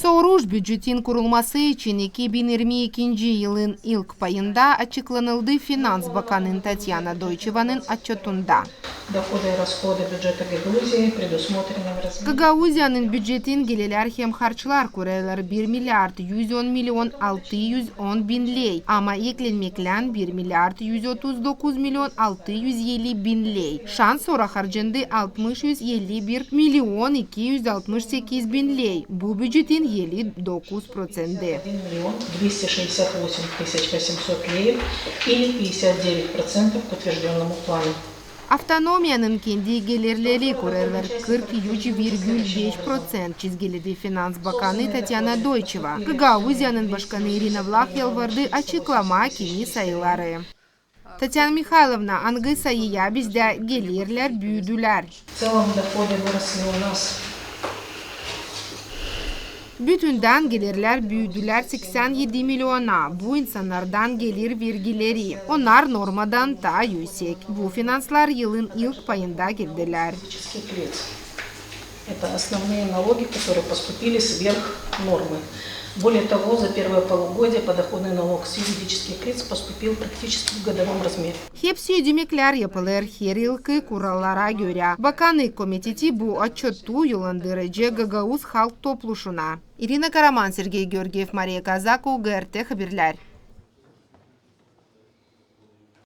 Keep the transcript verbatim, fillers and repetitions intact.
Soruş bücetin kurulması için iki bin irmi ikinci yılın ilk payında açıklanıldı Finans bakanın Tatyana Doyçevanın otçotunda. Доходы и расходы бюджета Гагаузии предусмотрены в размере. Gagauziyanın bücetin gelirlär hem harçlar kurêrlar bir milyard yüz on milyon altı yüz on bin ley, ama eklenmeklän bir milyard yüz otuz dokuz milyon altı yüz elli bin ley. Şan sora harcandı altmış yüz elli bir milyon iki yüz altmış sekiz bin ley. Bu bücetin elli dokuz proţenti. Один миллион двести шестьдесят восемь тысяч восемьсот леев или пятьдесят девять процентов к утверждённому плану. Avtonomiyanın kendi gelirleri kurêrlar kırk üç virgül beş proţent, çizgiledi Finans bakanı Tatyana Doyçeva. Gagauziyanın başkanı İrina Vlah yalvardı açıklamaa kendi sayıları. Tatyana Mihaylovna, angı sayıya bizdä gelirlär büüdülär? В целом доходы выросли у нас. Bütündän gelirlär büüdülär seksän edi milyona. Bu insannardan gelir vergileri. Onnar normadan taa üüsek. Bu finanslar yılın ilk payında geldilär. Физических лиц. Это основные налоги, которые поступили сверх нормы. Более того, за первое полугодие подоходный налог с юридических лиц поступил практически в годовом размере. Hepsi ödemeklär yapılêr heryılkı kurallara görä. Bakanlık komiteti bu otçotu yollandıracek Gagauz Halk Topluşuna. İrina Karaman, Sergey Georgiev, Mariya Kazak, OGRT Haberlär.